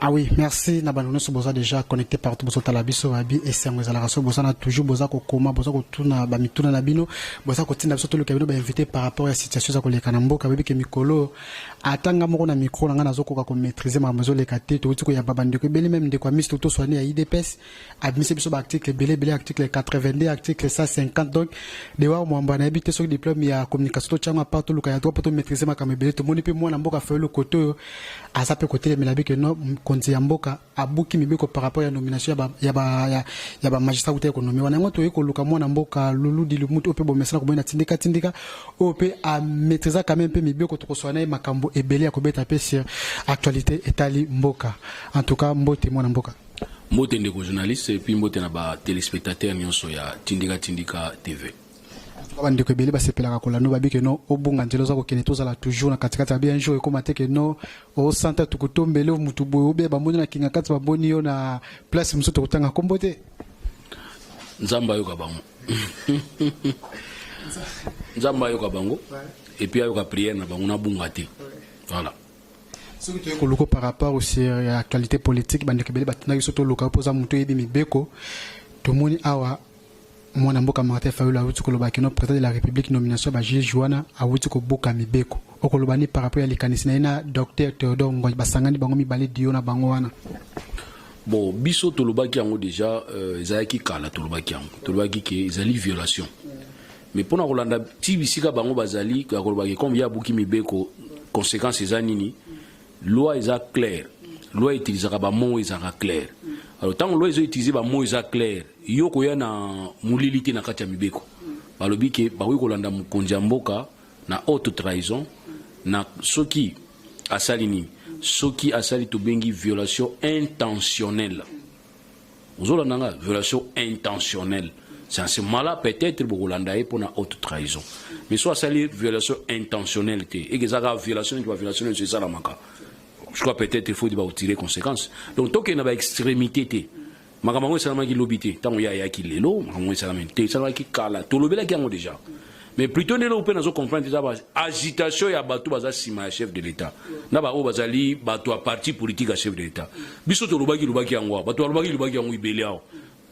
Ah oui, merci na bano nyonso boza déjà connecté partout, bozotala biso. Babi esengo ezalaka so boza na toujours, boza kokoma, boza kotuna bamituna na bino, boza kotinda biso toluka bino bainvité par rapport ya situation eza koleka na mboka. Boyebi ke mikolo, ata nga moko na micro na ngai nazokoka komaîtriser makambo ezoleka te. Touti koyamba bandeko ebele, même ndeko ya miso toswani ya UDPS abimisi biso baarticle ebele ebele, article 82, article 150. Donc dewa mwamba, nayebi te soki diplôme ya communication totiango apart, toluka ya droit mpo tomaîtriser makambo ebele. Tomoni mpe mwana mboka Fayulu kote oyo aza mpe kotelemela bike no mokonzi ya mboka abuki mibeko par rapport ya nomination ya bamagistrat kuta ekonomi wana. Yango toyei koluka mwana mboka Lulu Dilumutu, oyo mpe bomesana komoi na tindika tindika, oyo mpe amaîtrisa quand même mpe mibeko. Tokoswana na ye makambo ebele ya kobeta mpe sur actualité etali mboka. En tout cas, mbote mwana mboka. Mbote ndeko journaliste, et puis mbote na batéléspectateur nyonso ya Tindika Tindika TV. Bandeko ebele basepelaka kolanda. Babi ke no obunga nzela, oza kokende, tozala toujours na katikati. Babi un jour ekóma te ke no osanta tukutombele mutu boye obe bamoni na kinga kati, bamoni yo na place mosusu, tokotanga nkombo te. Nzambe ayoka bango, Nzambe ayoka bango et puis ayoka prière na bango, nabunga te, voilà. Soki toyei koluka par rapport aussi ya actualité politique, bandeko ebele batindaki biso toluka mpo oza motu oyebi mibeko. Tomoni awa mwana mboka Martin Fayulu awuti koloba kino président de la République, nomination ya bajuge wana, awuti kobuka mibeko. Okoloba ni par rapport ya likanisi na ye na docteur Théodore Ngoi, basangani bango mibale dio na bango wana? Bon, biso tolobaki yango déjà, ezalaki kala tolobaki yango, tolobaki ke ezali violation. Mais mpona kolanda ti bisika bango bazali ya kolobaki comme ye abuki mibeko, conséquence eza nini? Loi eza claire, loi utilisaka bamo ezalaka claire. Alors ntango loi ezoutiliser bamo eza claire, yo koya na molili te. Na kati ya mibeko balobi ke bakoki kolanda mokonzi ya mboka na haute trahison na soki asali nini, soki asali tobengi violation intentionnelle. Ozolanda nga? Violation intentionnelle, c'est en ce moment-là peut-être bokolanda ye mpona haute trahison. Mais so asali violation intentionnelle te, eke ezaka violation neti baviolation nyonso esalamaka, je crois peut-être il faut baotirer conséquence. Donc tokende na baextrémité te. Makambo yango esalamaki lobi te, ntango ye ayaki lelo. Makambo yango esalamaki te, esalamaki kala, tolobelaki yango déjà. Mais plutôt ndenge mpe nazo comprendre, eza agitation ya bato baza nsima ya chef de l'État na baoyo bazali bato ya parti politique ya chef de l'État. Biso tolobaki lobaki yango awa, bato balobaki lobaki yango ebele awa.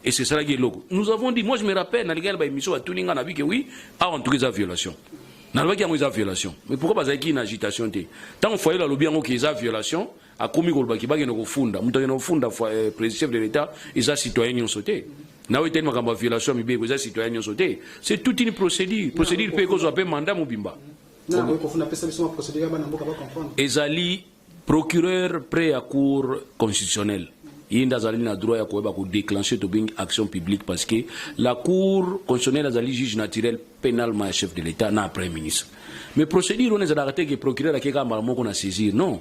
Et c'est ça qui eloko nous avons dit. Moi je me rappelle, nalingai na baémission, batuni nga na bi ke oui, awa en tout cas eza violation. Nalobaki yango eza violation, mais pourquoi bazalaki na agitation te? Ntango Fayulu alobi yango ke eza violation, akomi kolobaki bakende kofunda moto, akende kofunda président, chef de l'État, eza citoyen nyonso te. Nawe etali makambo ya violation ya mibeko, eza citoyen nyonso te. C'est toute une procédure, procédure mpe ekozwa mpe mandat mobimba. Ezali procureur près ya Cour constitutionnelle, ye nde azali na droit ya koyeba kodéclencher tobengi action publique, parce que la Cour constitutionnelle azali juge naturel pénalement ya chef de l'État na premier ministre. Mais procédure wana ezalaka te ke procureur akeka mbala moko na saisir, non,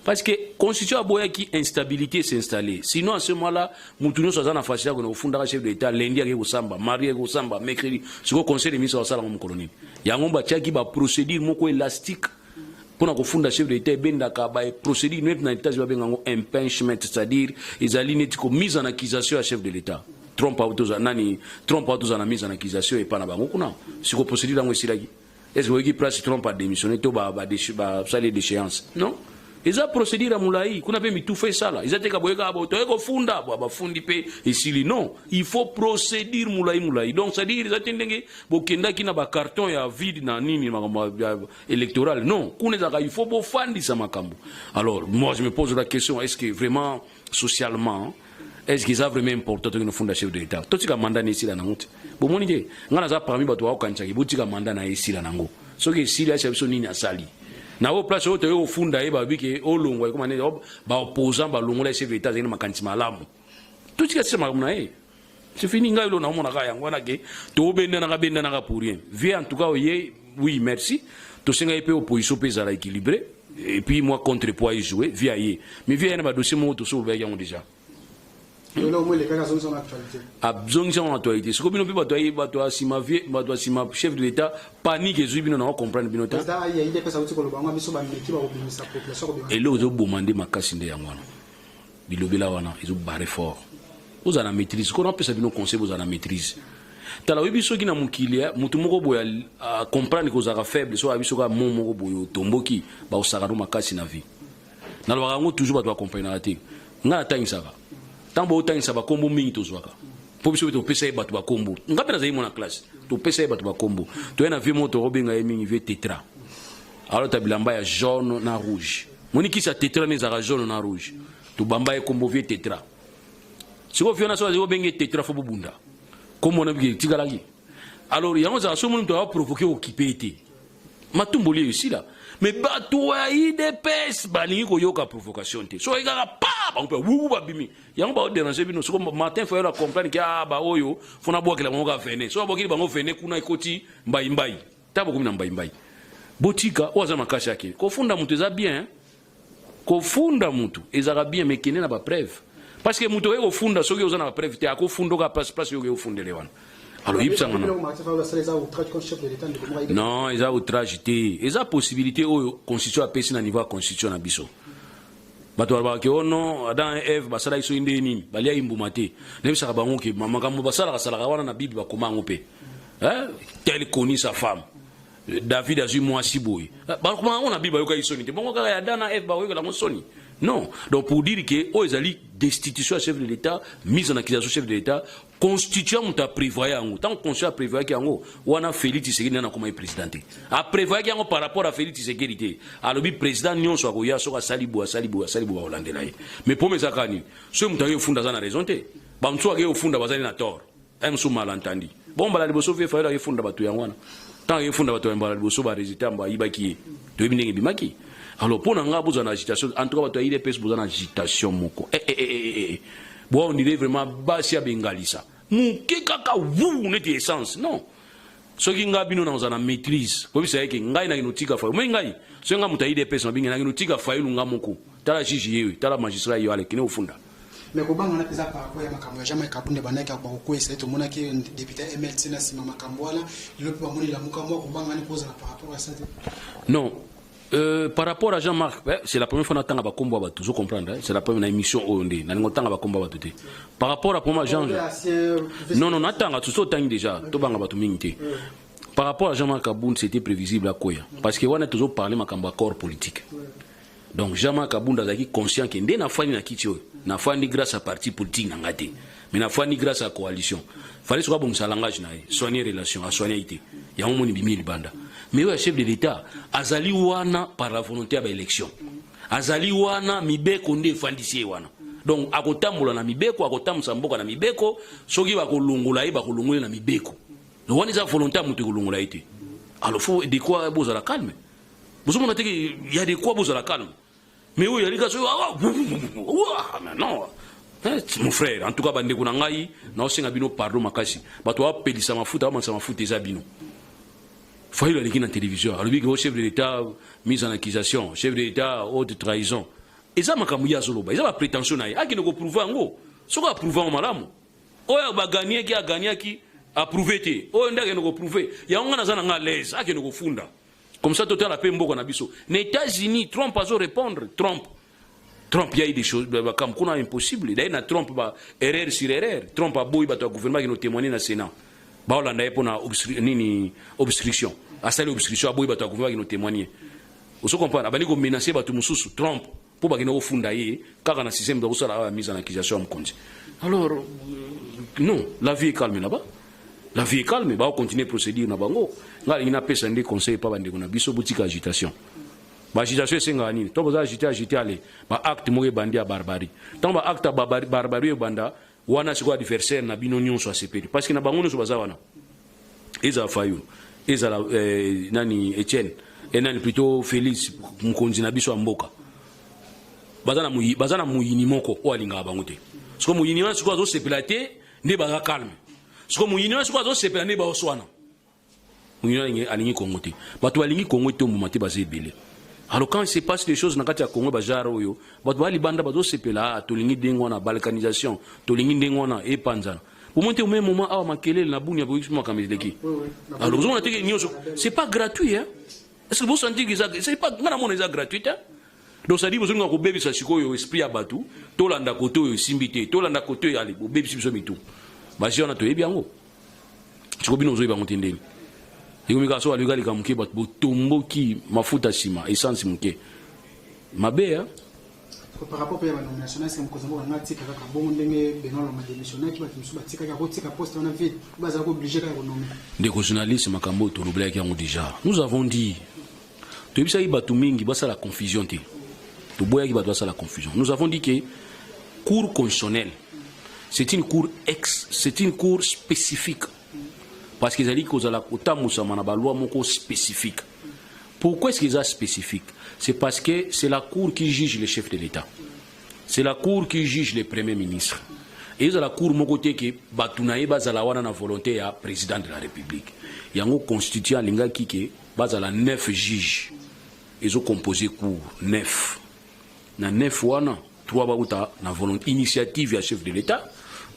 parce que constitution aboyaki instabilité s'installer. Sinon à ce moment là mutu nyonso aza na facilité akona kofundaka chef de l'État lundi, ake kosamba mardi, ake kosamba mercredi. Sikoyo conseil des ministres basalango mokolo nini? Yango batiaki baprocédure moko élastique mpona kofunda chef de l'État. Ebendaka baprocédure neti na États babenga yango impeachment, c'est-à-dire ezali neti komise en accusation ya chef de l'État. Trump autoza nani? Trump autoza na mise en accusation epa na bango kuna. Siko procédure yango esilaki, est ce que oyoki place Trump adémissionné to basali déchéance? Non, eza procédure ya molai kuna mpe mitufa esala. Eza te ka boye kaka boye toye kofunda, bafundi mpe esili. Non, il faut procédure molai molai. Donc c'est à dire eza te ndenge bokendaki na bacarton ya vide na nini, makambo ya électoral. Non, kuna ezalaka il faut bofandisa makambo. Alors moi je me pose la question: est ce que vraiment socialement, est ce que eza vraiment important toki nofunda chef de l'État? Totika mandat na esila nango te. Bomoni te, ngai naza parmi bato bakokanisaki botika mandat na ye esila nango. Soki esili, ayesa biso nini asali na oyo place oyo toyei kofunda ye. Balobi ke olongwa, ekoma nini, baopposant balongola chef de l'État azali na makanisi malamu. Totika sisa makambo na ye, c'est fini. Ngai elo naomonaka yango wana ke tobendanaka bendanaka pour rien. Vie en tout cas oye, oui, merci. Tosengai mpe opposition mpe ezala équilibré et puis moi contrepoids ejoué via ye. Mais via ye na badossier moko toso olobaki yango déjà, azongisi yango na actualité. Sikoyo bino mpe bato ya nsima, bato ya nsima chef de l'État, panique ezwi bino, nango comprendre bino te. Eloko ezoboma nde makasi nde yango wana, bilobela wana ezobare fort. Ozala na maîtrise ko napesa bino conseil, bozala na maîtrise. Tala, oyebi soki na mokili motu moko boye acomprendre kozalaka faible, so ayebi soki mo moko boye otomboki, baosaka no makasi na vie. Nalobaka yango toujours, bato bakomprenaka te. Ngai natangisaka, ntango bootangisa bakombo mingi, tozwaka mpo biso mpe topesa ye bato bakombo. Nga mpe nazali mwana classe, topesa ye bato bakombo. Toye na vieux moko, tokobenga ye mingi vieux Tetra. Alota bilamba ya jaune na rouge, moni kisi ya Tetra nde ezalaka jaune na rouge. Tobamba ye kombo vieux Tetra. Sikoyo vieux wana, so azali kobenge Tetra, fo bobunda kombo wana bike etikalaki. Alors yango ezalaka, so moni moto aprovoquer, okipe ye te, matumboli eyo esila. Mais bato ya UDPS balingi koyoka provocation te. Soki kaka pa bango mpe wuwu babimi, yango baodéranger bino. Soko Martin Fayulu acomprendre ke a baoyo fo nabwakela bango ka vene, so babwakeli bango vene, kuna ekoti mbaimbai, ta bokomi na mbaimbai. Botika oyo aza makasi, akende kofunda moto. Eza bien kofunda motu, ezalaka bien, mais kende na bapreuve, parce que moto oye kofunda, soki oza na bapreuve te, akofunda oka place place oyo okofundele wana. Alors yebisanga na non, eza outrage te, eza possibilité oyo constitution apesi na niveau ya constitution na biso. Bato balobaka ke ono Adam et Eve basalaki soki nde nini, baliaki mbuma te. Nayebisaka bango ke makambo basalaka salaka wana na Bible bakoma yango mpe. Tel connut sa femme, David azwi mwasi boye, bakoma yango na Bible, bayokaki soni te. Bongo kaka ya Adam na Eve bakoyokela yango soni? Non. Donc pour dire ke oyo ezali destitution ya chef de l'État, mise en accusation chef de l'État, constitution moto aprévoye yango. Ntango constitution aprévoyaki yango wana, Félix Tshisekedi nani akoma ye président te, aprévoyaki yango par rapport à Félix Tshisekedi te. Alobi président nyonso akoya, soki asali boye, asali boye, asali boye, bakolandela ye. Mais pome ezaka nini? Soki moto akoki ofunda, aza na raison te. Bamosusu akoki ofunda, bazali na tort, aye mosusu malentendi. Bon, mbala liboso vieux Fayulu akefunda bato yango wana, ntango akefunda bato ya mbala liboso, barésultat mbo ayibaki ye, toyebi ndenge ebimaki. Alors mpo na nga, bozala na agitation, en tout cas bato ya UDPS, boza na agitation moko. Eh, eh, eh, eh. Bo on dirait vraiment basi ya bengalisa moke kaka wu neti essence. Non, soki nga bino nakozala na maîtrise, koyebisa ye ke ngai nakende otika Fayulu. Moi ngai, soki nga moto ya UDPS, mabinge nakende otika Fayulu nga moko. Tala juge ye, tala magistrat ye, ale kende ofunda. Mais kobanga wana mpenza par rapport ya makambo ya Jean-Marc Kabund, bandaki bakokwesa ye, tomonaki député MLC na nsima makambo wana. Lelo mpe bamoni Lamuka mwa kobanga wani kozala par rapport ya ça te? Non. Par rapport à Jean-Marc, eh, c'est la première fois natanga bakombo ya bato, zo comprendre, hein? C'est la première émission oyo nde nalingi otanga bakombo ya bato te. Par rapport à pour Jean, non non, natanga tout otangi déjà, tobanga bato mingi te. Par rapport à Jean-Marc Kabund, c'était prévisible akoya, parce que wana tozo parler makambo ya corps politique. Donc Jean-Marc Kabund azalaki conscient ke nde nafandi na kiti oyo, nafandi grâce à parti politique na nga te, mais nafandi grâce à coalition. Fallait soki abongisa langage na ye, soigner relation, asoigner ye te, yango moni bimi libanda. Mais oyo ya chef de l'État, azali wana par la volonté ya baélection, azali wana mibeko nde efandisi ye wana. Donc akotambola na mibeko, akotambusa mboka na mibeko. Soki bakolongola ye, bakolongola ye na mibeko. Donc wana eza volonté ya moto ekolongola ye te. Alors faut de quoi bozala calme. Bozomona te ke ya de quoi bozala calme. Mais oyo yali kasi, non mon frère, en tout cas bandeko na ngai, naosenga bino pardon makasi. Bato bapelisa mafuta, bamanisa mafuta, eza bino. Fayulu aleki na télévision, alobi ke o chef de l'État mise en accusation, chef de l'État haute trahison. Eza makambo ye azoloba, eza baprétention na ye. Akende koprouver yango. Soki aprouver yango malamu, oyo baganiaki aganiaki, aprouver te, oyo nde akende koprouver yango. Ngai naza na nga à l'aise, akende kofunda. Comme ça totala mpe mboka na biso. Na États-Unis, Trump azo répondre. Trump, y a eu des choses bakambo kuna impossible. D'ailleurs na Trump, ba erreur sur erreur. Trump aboyi bato ya gouvernement akende témoigner na Sénat, baolanda ye mpona nini? Obstruction. Asali obstruction, aboyi bato ya gouvernement akende témoigner. Ozo comprendre? Abandi komenacer bato mosusu, Trump, mpo bakende kofunda ye kaka na système de kosala awa mise en accusation ya mokonzi. Alors non, la vie est calme là-bas, la vie est calme. Bakocontinue procédure na bango. Ngai alingi napesa nde conseil epa bandeko na biso: botika agitation. Baagitation esengaka nini? To boza agité, agité, ale baacte moko ebandi ya barbarie. Ntango baacte ya barbarie ebanda wana, sikoyo adversaire na bino nyonso asepeli, parce que na bango nyonso baza wana, ezala Fayulu, ezala nani, Etienne, nani plutôt, Félix, mokonzi na biso ya mboka, baza na moyini moko oyo alingaka bango te. Sikoyo moyini wana sikoyo azosepela te nde baza calme. Sikoyo moyini wana sikoyo azosepela nde baoswana. Moyini wana alingi Kongo te. Bato balingi Kongo etomboma te, baza ebele. Alors quand il se passe des choses na kati ya Kongo, bajare oyo bato baya libanda bazosepela. Tolingi ndenge wana balkanisation, tolingi ndenge wana epanzana. Bomoi te, au même moment awa makelele na Bunia, boyiki makambo eleki. Alors ozomona teke nyonso, c'est pas gratuit, hein? Est ce que bosentir que c'est pas, nga namona eza gratuit, hein? Donc ça dit bozolinga kobebisa sikoyo esprit ya bato. Tolanda kote oyo esimbi te, tolanda kote oyo, ale bobebisi biso mitu. Basi wana toyebi yango. Sikoyo bino ozoyeba yango te. Ndeni ekomi kaka so baluka lika moke, bato botomboki, mafuta nsima, essence moke, mabe, hein? Par rapport mpe ya banomination, est-ce mokonzi mboka nga atika kaka bongo ndenge Benoît Loma démissionnaki, bato mosusu batikaki, akotika poste wana vide, bazalaki obligé kaka konommer? Ndeko journaliste, makambo oyo tolobelaki yango déjà. Nous avons dit, toyebisaki bato mingi basala confusion te, toboyaki bato basala confusion. Nous avons dit que Cour constitutionnelle, c'est une cour spécifique, parce que ezali kozala kotambusama na baloi moko spécifique. Pourquoi est-ce qu'ils spécifique? C'est parce que c'est la cour qui juge le chef de l'État, c'est la cour qui juge le premier ministre. Ezala cour moko te ke bato na ye bazala wana na volonté ya président de la République. Yango constituant alingaki ke bazala 9 juges ezocompose cour. 9 na 9 wana, 3 bauta na volonté, initiative ya chef de l'État,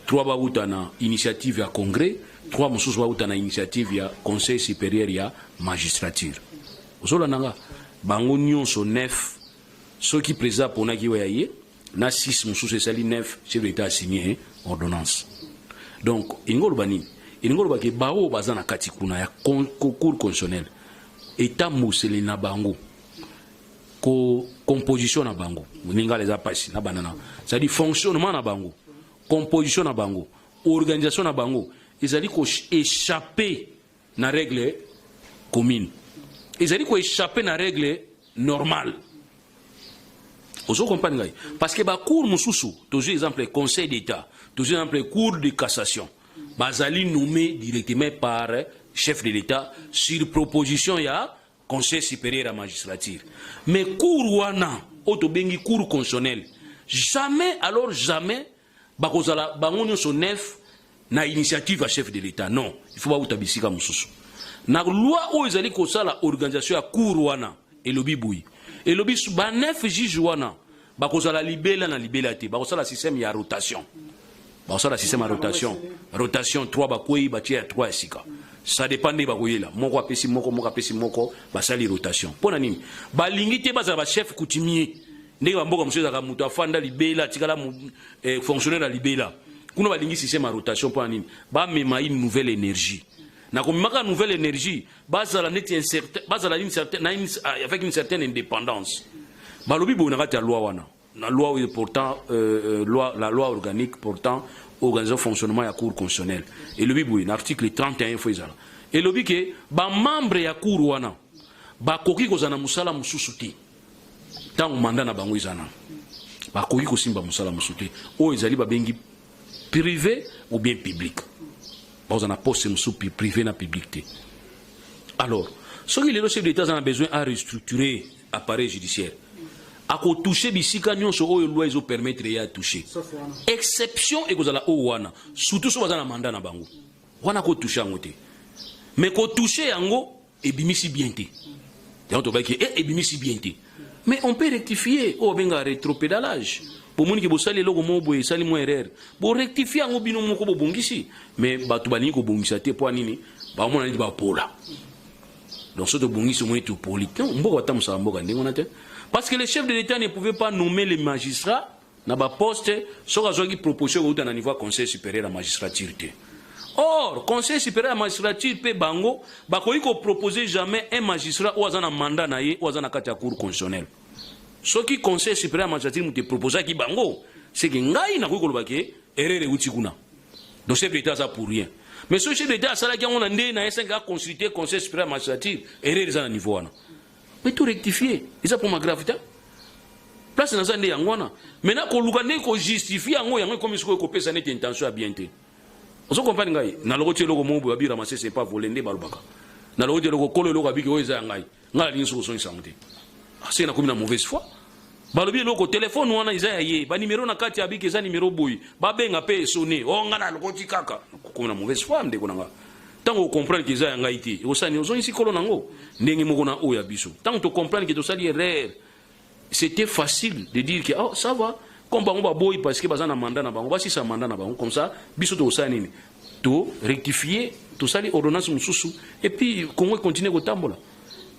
3 bauta na initiative ya congrès, 3 mosusu bauta na initiative ya Conseil supérieur ya magistrature. Ozolanda nga? Bango nyonso 9, soki président aponaki oyo ya ye na 6 mosusu, esali 9. Chef de l'État asigné ordonnance. Donc elingi oloba nini? Elingi oloba ke baoyo baza na kati kuna ya Cour constitutionnelle, etambuseli na bango, ko composition na bango, lingala eza mpasi na banda na, c'est-à-dire fonctionnement na bango, composition na bango, organisation na bango ezali koéchappe na règle commune, ezali koéchappe na règle normale. Ozo comprendre ngai? Parce que bacour mosusu, tozwi exemple Conseil d'État, tozwi exemple Cour de cassation, bazali nommé directement par chef de l'État sur proposition ya Conseil supérieur ya magistrature. Mais cour wana oyo tobengi Cour constitutionnelle, jamais, alors jamais bakozala bango nyonso neuf na initiative ya chef de l'État. Non, il faut bauta bisika mosusu. Na loi oyo ezali kosala organisation ya cour wana, elobi boye, elobi baneuf juge wana bakozala libela na libela te. Bakosala système ya rotation, bakosala système ya rotation. Rotation, 3 bakwei, batie ya 3 ya sika. Ça dépend nde bakoyela, moko apesi moko, moko apesi moko, basali rotation. Mpo na nini? Balingi te bazala bachef coutumier ndenge bamboka mosusu ezalaka, moto afanda libela, atikala fonctionnaire ya libela. Kuna balingi système ya rotation. Mpo na nini? Bamema une nouvelle énergie. Na komemaka nouvelle énergie, bazala neti bazala une certaine, na une, avec une certaine indépendance. Balobi boye na kati ya loi wana, na loi oyo portant la loi organique portant organisation, fonctionnement ya Cour constitutionnelle, elobi boye na article 31, fo ezala, elobi ke bamembre ya cour wana bakoki kozala na mosala mosusu te. Ntango mandat na bango eza na, bakoki kosimba mosala mosusu te oyo ezali babengi privé ou bien public. Bakozala na poste mosusu privé na public te. Alors soki lelo chef d'État aza na besoin à restructurer appareil judiciaire, akotouche bisika nyonso oyo loi ezopermettre ye atouche. Sauf wana. Exception ekozala oyo wana, surtout so baza na mandat na bango wana, akotouche yango te. Mais kotouche yango ebimisi bien te. Yango tobaki e ebimisi bien te, mais on peut rectifier, oyo babengaka rétropédalage. Bomoni ke bosali eloko moko boye, esali mwa erreur, borectifie yango bino moko, bobongisi. Mais bato balingi kobongisa te. Mpo ya nini? Bamona neti bapola. Donc soki tobongisi, omoni topoli te. Mboka batambusaka mboka ndenge wana te, parce que le chef de l'État ne pouvait pas nommer les magistrats na baposte soki azwaki proposition kouta na niveau ya Conseil supérieur ya magistrature te. Or Conseil supérieur ya magistrature mpe, bango bakoki kopropose jamais un magistrat oyo aza na mandat na ye, oyo aza na kati ya Cour constitutionnelle. Soki Conseil supérieur ya magistrature moto eproposaki bango, c'est que ngai nakoki koloba ke erreur euti kuna, donc chef d'État aza pour rien. Mais soki chef d'État asalaki yango na nde na ye sans que aconsulte Conseil supérieur ya magistrature, erreur eza na niveau wana, mais to rectifier, eza pour ma grave te. Place naza nde yango wana. Maintenant koluka nde kojustifie yango, yango ekomi sikoyo kopesa neti intention ya bien te. Ozo comprendre ngai? Naloko ti eloko moko boye, abi ramasser c'est pas voler. Nde balobaka naloko ti eloko, kolo eloko abiki oyo eza ya ngai, ngai nalingi soki osongisa yango te, seke nakomi na mauvaise foi. Balobi eloko telefone wana eza ya ye, banimero na kati abiki eza nimero boye, babenga mpe esone o ngai nalokoti kaka, komi na mauvaise foi. Ndeko na nga, ntango ocomprendre ke eza ya ngai te, osani ozongisi kolo nango. Ndenge moko na oyo ya biso, ntango tocomprendre ke tosali erreur, c'était facile de dire que oh, ça va, comme bango baboyi parce que baza na mandat na bango, basisa mandat na bango, comme ça biso tokosala nini? To rectifier, tosali ordonnance mosusu et puis Congo econtinue kotambola.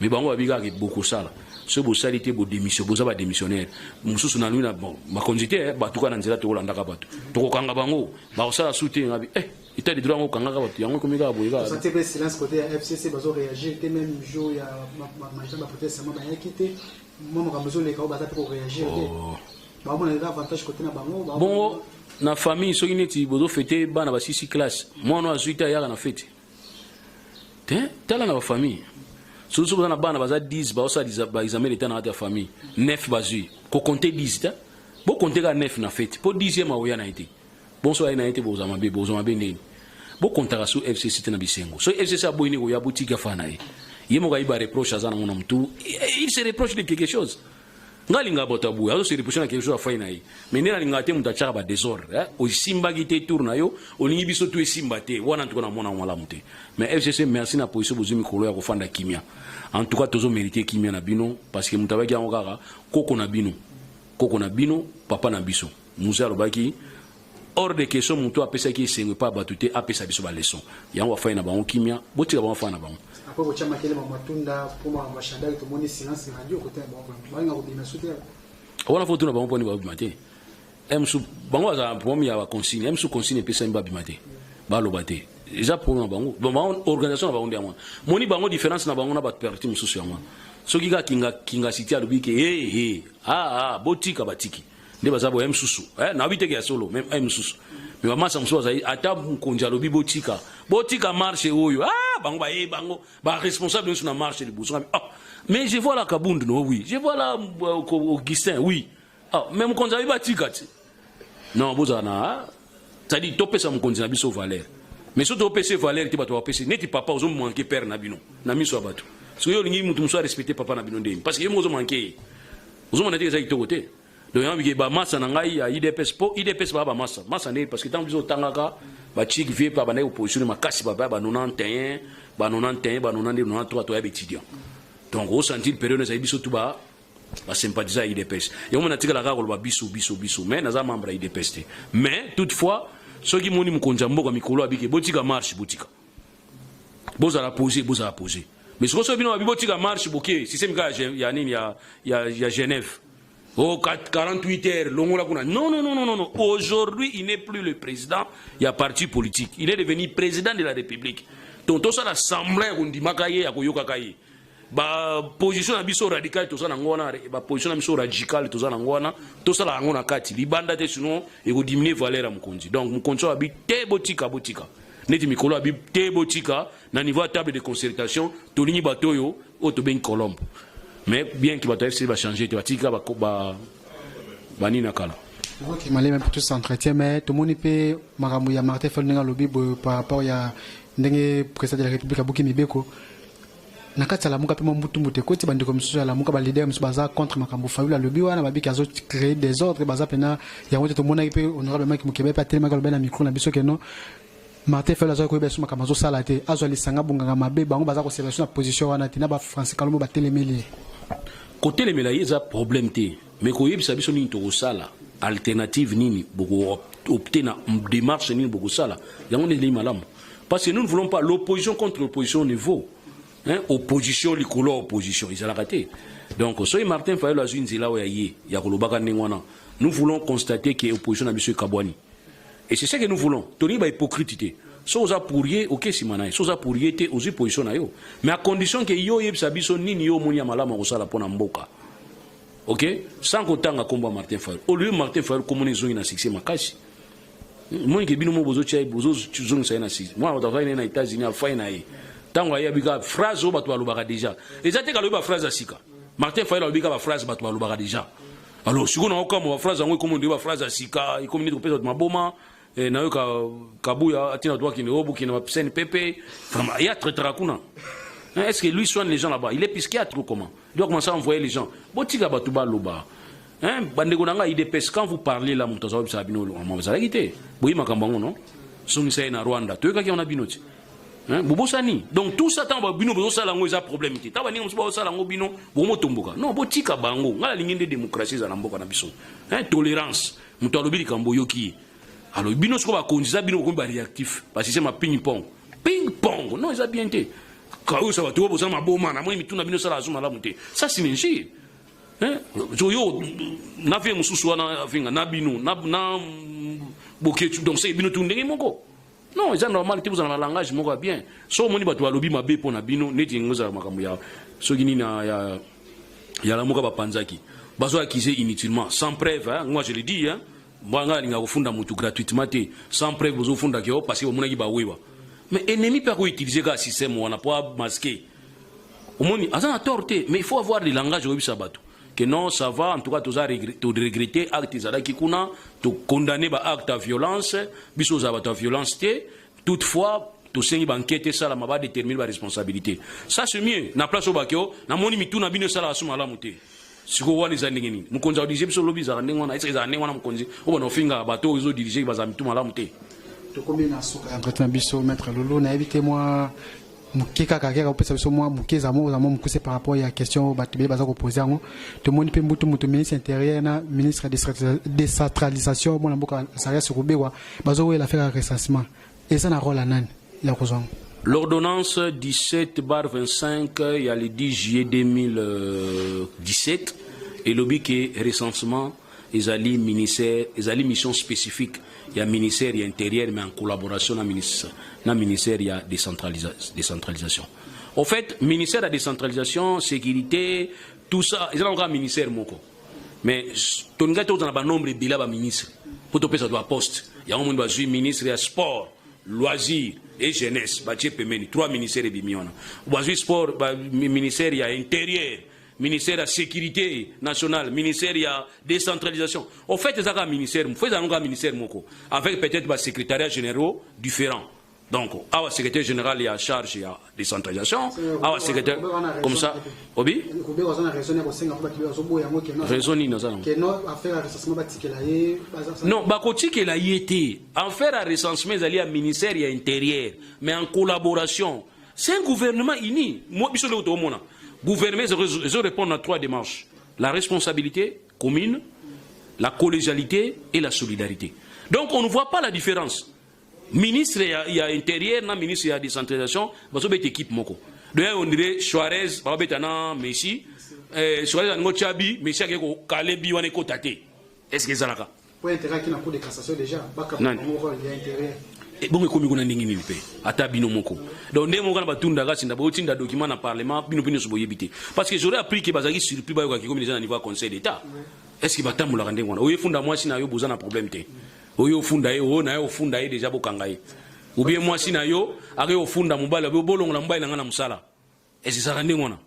Mais bango babi kaka bokosala, soki bosali te, bodémission, boza badémissionnaire. Mosusu na lui na bon bakonzi te, bato kaka na nzela, tokolandaka bato, tokokanga bango, bakosala su te. Ngabi état de droit yango okangaka bato, yango ekomi kaka boye kaka. Santé mpe silence côté ya FCC, bazo réagir te. Même jour ya magistrat baproteste, bayaki te. Mwa makambo ezoleka oyo, baza mpe koréagir te. Oh. Baomona eza avantage côté na bango. Bongo na famille, soki neti bozofêter, bana basisi classe, mwana oyo azwi te ayaka na fête te. Tala na bafamille, soki soki boza na bana baza 10, baosala baexamen d'état na kati ya famille, 9 bazwi, kocompter 10 te, bocompter kaka 9 na fête, mpo 10e aoya na ye te. Bon, so aye na ye te, bozwa mabe, bozwa mabe ndeni. Bokontaka so FCC te na bisengo. So FCC aboyi nini koya, botika fa na ye. Ye moko ayi bareproche aza nango na mutu, il se reproche de quelque chose. Nga alingaka bato ya boye, azose reproche na quelque chose afai na ye. Mais nde nalingaka te moto atiaka badésordre. Osimbaki te tour na yo, olingi biso tu esimba te wana. Ntuka namona malamu te. Mais FCC, merci na position bozwi mikolo ya kofanda kimia. En tout cas, tozomérite kimia na bino, parce que moto abaki yango kaka koko na bino, koko na bino, papa na biso Mzee alobaki: hors de question moto apesaki esengo epa bato te apesa biso baleçon. Yango bafai na bango kimia, botika bango afai na bango. Après kotia makele matunda mpo makambo Shadary, tomoni silence radio côté na bango, balinga kobima su te. Wana fo tuna bango mponi babima te. Mosu bango bazala problème ya baconsigne, mosu consigne epesami, babima te, baloba te. Eza problème na bango. Bon, bango organisation na bango nde yango wana. Moni bango, différence na bango na bato parti mosusu yango wana. Soki kaka kinga kinga siti alobi ke e ah, ah, botika, batiki nde baza boye. Mosusu nayebi teke ya solo même mosusu, me bamasa mosusu bazali, ata mokonzi alobi botika, botika marche oyo, ah, bango baye, bango baresponsable nyonso na marche liboso. Ah, mais je vois là Kabund, no, oui, je vois là Augustin, oui. Ah, mais mokonzi alobi batika te. Non, bozala na, c'est-à-dire topesa mokonzi na biso valeur. Mais soki topesa valeur te, bato bapesi neti papa ozomanquer père na bino na miso ya bato. Soki olingi motu mosusu arespecte papa na bino ndeni, parce que ye moko ozomanquer ye, ozomona te, eza kitoko te. Donc yango bike bamasa na ngai ya UDPS, mpo UDPS baa bamasa masa nde, parce que ntango biso otangaka bachik vie mpe bandaki opposition makasi, baba ba 91, ba 91, ba 92, 93, toya baétudiant. Donc osentir période ezali biso tu ba basympathisant ya UDPS. Yango mo natikala kaka koloba biso, biso, biso, mais naza membre ya UDPS te. Mais toutefois, soki moni mokonzi ya mboka mikolo abike botika marche, botika, bozala posé, bozala posé. Mais soki soki bino babi botika marche, boke système kaka ya nini, ya Genève. Oh, 48 heures, longola kuna. Non, non, non, non, non. Aujourd'hui, il n'est plus le président il y a parti politique. Il est devenu président de la République. Donc, tout ça, l'assemblée, on dit makaye, akoyoka ye. Ba position na biso radicale, toza nango wana, ba position na biso radicale, toza nango wana, tosala yango na kati, libanda te, sinon ekodiminuer valeur ya mokonzi. Donc mokonzi oyo abi te botika, botika. Neti mikolo abi te botika na niveau ya table de concertation, tolingi bato oyo oyo tobengi colombe. Mais bien que bato ya FC bachange te, batika banini na kala. Ok, maleme pour tout cet entretien, mais tomoni mpe makambo ya Martin Fayulu, ndenge alobi boye par rapport ya ndenge président de la République abuki mibeko na kati ya Lamuka, mpe mwa mbutumbutu ekoti. Bandeko mosusu ya Lamuka, baleader mosusu baza contre makambo Fayulu alobi wana, babiki azocréer désordre, baza mpena yango te. Tomonaki mpe honorable Mike Mokebe mpe atelemaki, alobi na micro na biso keno Martin Fayulu azwaki koyeba so makambo azosala te, azwa lisanga bonganga mabe. Bango baza kosela so na position wana te, na bafrancis Kalombo batelemeli ye. Kotelemela ye eza problème te, mais koyebisa biso nini tokosala, alternative nini bokoopter, na démarche nini bokosala, yango nde elei malamu. Parce que nous ne voulons pas l'opposition contre l'opposition au niveau, hein, opposition likolo ya opposition ezalaka te. Donc soki Martin Fayulu azwi nzela oyo ya ye ya kolobaka ndenge wana, nous voulons constater que opposition na biso ekabwani, et c'est ce que nous voulons. Tolingi bahypocrite te. So oza pour ye, oke nsima na ye. So oza pour ye te, ozwi position na yo, mais à condition ke yo oyebisa biso nini yo omoni ya malamu ya kosala mpo na mboka. Ok, sans kotanga nkombo ya Martin Fayulu. Au lieu Martin Fayulu komona ezongi na succès makasi, moni ke bino mo bozotia, bozozongisa ye na succès. Mwana bato afai na ye na États-Unis, afai na ye ntango ayebi kaka phrase oyo bato balobaka déjà. Eza te kalobi baphrase ya sika. Martin Fayulu alobi kaka baphrase bato balobaka déjà. Alors sikoyo naokamwa, baphrase yango ekomi nde baphrase ya sika, ekomi neti kopesa bato maboma. Nayoka Kabuya atina bato bakende oyo bokende bapsene pepe. Vraiment, ye atraitera kuna. Est-ce que lui soigne les gens là-bas? Il est psychiatre ou comment? Il doit commencer à envoyer les gens. Botika bato baloba. Hein, bandeko na ngai UDPS, quand vous parlez là, moto azobisa bino bazalaki te. Boyi makambo yango, non? Songisa ye na Rwanda. Toyokaki yango na bino ti. Hein, bobosani. Donc tout ça, tant bino bozosala yango, eza problème te. Tant baninga mosusu bazosala yango, bino bomotomboka. Non, botika bango. Ngai nalingi nde démocratie ezala na mboka na biso. Hein, tolérance. Moto alobi likambo, oyoki ye. Alors bino sikoyo bakonzi, eza bino bokomi baréactif. Basystème ping pong. Ping pong. Non, eza bien te. Oyo bato oyo bozala maboma, namoni mituna bino osala azo malamu te. Ça, c'est une injure. So yo na vie mosusu wana afinga na bino na Boketu, donc c'est bino tu ndenge moko. Non, eza normal te. Bozala na langage moko ya bien. So omoni bato balobi mabe mpo na bino, neti yango ezala makambo ya soki nini ya Lamuka bapanzaki. Bazo accuser inutilement, sans preuve, hein. Moi je le dis, hein. Moi nga linga kofunda mutu gratuitement te, sans preuve bozofunda ke parce que omonaki bawewa. Mais ennemi mpe akoutiliser kaka système wana po amasquer. Omoni aza na tort te, mais il faut avoir des langages oyebisa bato que non, ça va, en tout cas toza toregretter acte ezalaki kuna, tocondamner baacte ya violence, biso ozala bato ya violence te, toutefois tosengi baenquête esalama, badéterminer baresponsabilité. Ça c'est mieux na place oyo bakeo namoni mituna bino esalaka so malamu te. Sikoyo wana eza ndenge nini? Mokonzi adirige biso lobi ezalaka ndenge wana, ezalaka ndenge wana mokonzi oyo bana ofingaka bato oyo ezodirige bazala mitu malamu te. Tokomi na suka ya entretien na biso, maître Lulu. Nayebi te, mwa moke kaka kopesa biso mwa moke, eza mwa mokuse par rapport ya question oyo bato ebele baza kopose yango. Tomoni mpe mbutu moto ministre intérieur na ministre ya décentralisation, mwana mboka Azarias Ruberwa, bazowela affaire ya recensement. Eza na rôle ya nani ya kozwa yango? L'ordonnance 17/25, il y a le 10 juillet 2017, elobi ke recensement ezali ministère, ezali mission spécifique ya ministère ya intérieur, mais en collaboration na ministère ya décentralisation. Au fait, ministère ya décentralisation, sécurité, tout ça, ezala kaka ministère moko. Mais tolingai tozala na banombre ebele ya baministre mpo topesa to baposte. Yango moni bazwi ministre ya sport, loisir et jeunesse, batie pembeni, trois ministères ebimi wana. Bazwi sport, ministère ya intérieur, ministère ya sécurité nationale, ministère ya décentralisation. Au fait, eza kaka ministère, fo ezala kaka ministère moko avec peut-être basecrétariat généraux différents. Donc awa secrétaire général ya charge ya décentralisation, awa secrétaire comme ça obi. Raison nini aza nango? Non, bakotikela ye te. Affaire ya recensement ezali ya ministère ya intérieur, mais en collaboration. C'est un gouvernement uni. Biso ndeko toomona gouvernement ezo répondre à trois démarches: la responsabilité commune, la collégialité et la solidarité. Donc on ne voit pas la différence. Ministre ya intérieur na ministre ya décentralisation bazobeta équipe moko. Donc on dirait Suarez babeta na Messi, Suarez alingo tia but, Messi ake kokale but wana ekota te. Est ce que ezalaka? Bongo ekomi kuna ndenge nini? Mpe ata bino moko, donc ndenge moko na batundaka sinda botinda document na parlement, bino mpe nyonso boyebi te, parce que j'aurais appris ke bazalaki surpris, bayokaki komi déjà na niveau ya conseil d'état. Est ce que batambolaka ndenge wana? Oyo efunda mwasi na yo, boza na problème te, oyo ofunda ye, oyo na ye ofunda ye déjà, bokanga ye. Ou bien mwasi na yo ake ofunda mobali, bolongola mobali na ngai na mosala. Est ce ezalaka ndenge wana?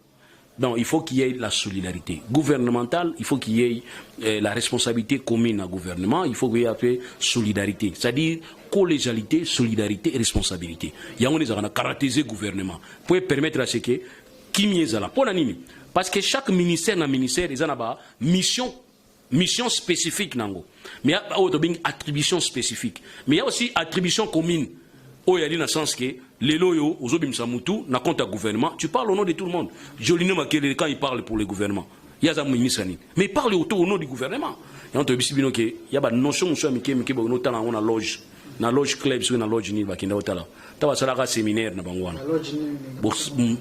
Donc il faut qu'il y ait la solidarité gouvernementale, il faut qu'il y ait la responsabilité commune au gouvernement, il faut qu'il y ait après solidarité, c'est-à-dire collégialité, solidarité et responsabilité. Il y a un caractériser gouvernement pour permettre à ce que kimia ezala. Pour nini? Parce que chaque ministère na ministère ils ont mission spécifique nango. Mais il y a une attribution spécifique. Mais il y a aussi attribution commune. Oyo yali na sens que lelo oyo ozobimisa mutu na compte ya gouvernement, tu parles au nom de tout le monde. Jolino Makelele, quand il parle pour le gouvernement, ye aza ministre nini? Mais il parle autour au nom du gouvernement. Yango toyebisi bino ke ya banotion mosusu ya mike mike boye, notala yango na loge club, soki na loge nini bakenda kotala ta basalaka séminaire na bango wana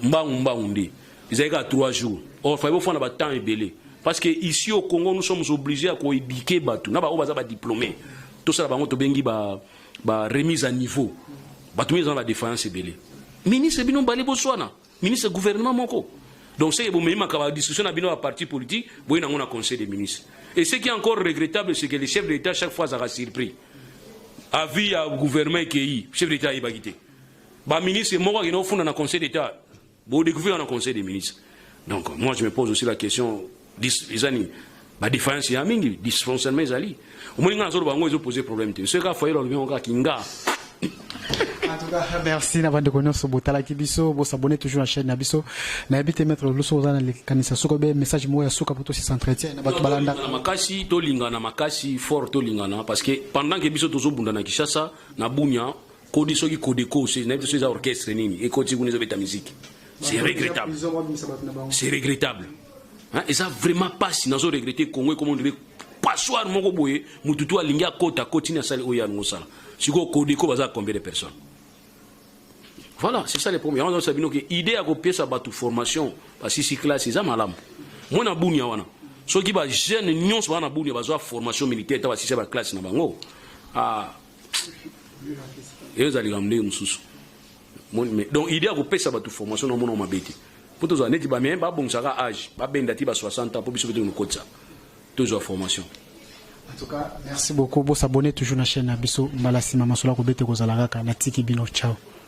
mbangu mbangu nde ezalaki kaka 3 jours. Or fai bofanda batemps ebele, parce que ici au Congo nous sommes obligés ya koéduquer bato na baoyo baza badiplômé, tosala bango tobengi ba remise à niveau. Bato mingi eza na badéfaillance ebele. Ministre bino bale boswana, ministre gouvernement moko. Donc c'est bomemaka badiscussion na bino ya parti politique boye nango na conseil des ministres. Et ce qui est encore regrettable, c'est que le chef de l'État chaque fois azalaka surpris. Avis ya gouvernement ekei, chef de l'État ayebaki te. Baministre moko akende ofunda na conseil d'état, bodécouvrir na conseil des ministres. Donc moi je me pose aussi la question: eza nini badéfaillance ya mingi, dysfonctionnement ezali? Omoni ngai nazoloba yango ezopose problème te. Soki kaka foyer alobi yango kaka kinga. En tout cas, merci na bandeko nyonso botalaki biso, bosabonner toujours na chaîne na biso. Nayebi te, maître Loluso, oza na likanisa soki obe message moko ya suka po tosisa entretien na bato balanda? Tolingana makasi, tolingana makasi fort, tolingana, parce que pendant que biso tozobunda na Kinshasa, na Bunia kodi soki Kodeko, nayebi te soki eza orchestre nini ekoti kuna ezobeta musique. C'est regrettable, c'est regrettable, hein, eza vraiment pasi. Nazo regretter Congo ekoma on dirait passoire moko boye, mutu tu alingi akota, akoti, asali oyo alingi osala. Sikoyo Kodeko baza combien de personnes? Voilà, c'est ça le problème. Yango nazosala bino ke idée ya kopesa bato formation, basisi classe, eza malamu. Mwana Bunia wana, soki bajeune nyonso baa na Bunia bazwa formation militaire, ta basisi ya baclasse na bango, ah, eyo ezalika ndenge mosusu. Donc idée ya kopesa bato formation na omona mabe te, mpo tozala neti bamie babongisaka age, babenda ti ba 60 ans mpo biso mpe tokotisa. Tozwa formation. En tout cas, merci beaucoup. Bos'abonner toujours na chaîne na biso. Mbala nsima, masolo akobete kozala kaka. Natiki bino, ciao.